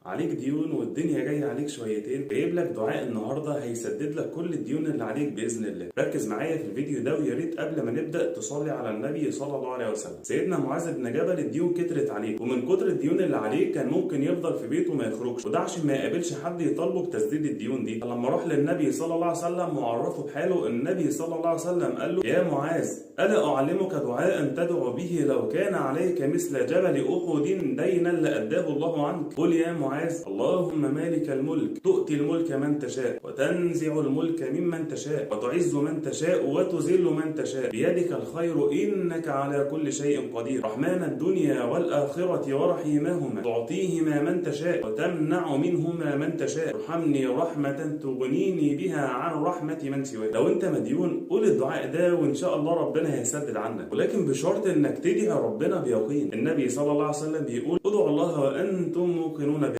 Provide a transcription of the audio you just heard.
عليك ديون والدنيا جاية عليك شويتين، جايب لك دعاء النهارده هيسدد لك كل الديون اللي عليك باذن الله. ركز معايا في الفيديو ده، ويا ريت قبل ما نبدا تصلي على النبي صلى الله عليه وسلم. سيدنا معاذ بن جبل الديون كترت عليه، ومن كتر الديون اللي عليه كان ممكن يفضل في بيته ما يخرجش، وده عشان ما يقابلش حد يطالبه بتسديد الديون دي. فلما راح للنبي صلى الله عليه وسلم وعرفه بحاله، النبي صلى الله عليه وسلم قال له: يا معاذ، الا اعلمك دعاء تدعو به لو كان عليك مثل جبل احد دينا لاداه الله عنك؟ قل يا معاذ: اللهم مالك الملك تؤتي الملك من تشاء، وتنزع الملك ممن تشاء، وتعز من تشاء، وتذل من تشاء، بيدك الخير إنك على كل شيء قدير، رحمن الدنيا والآخرة ورحيمهما، تعطيهما من تشاء وتمنع منهما من تشاء، ارحمني رحمة تغنيني بها عن رحمة من سواك. لو انت مديون قول الدعاء ده وان شاء الله ربنا هيسدد عنك، ولكن بشرط انك تدعي ربنا بيقين. النبي صلى الله عليه وسلم بيقول: ادعوا الله وانتم موقنون.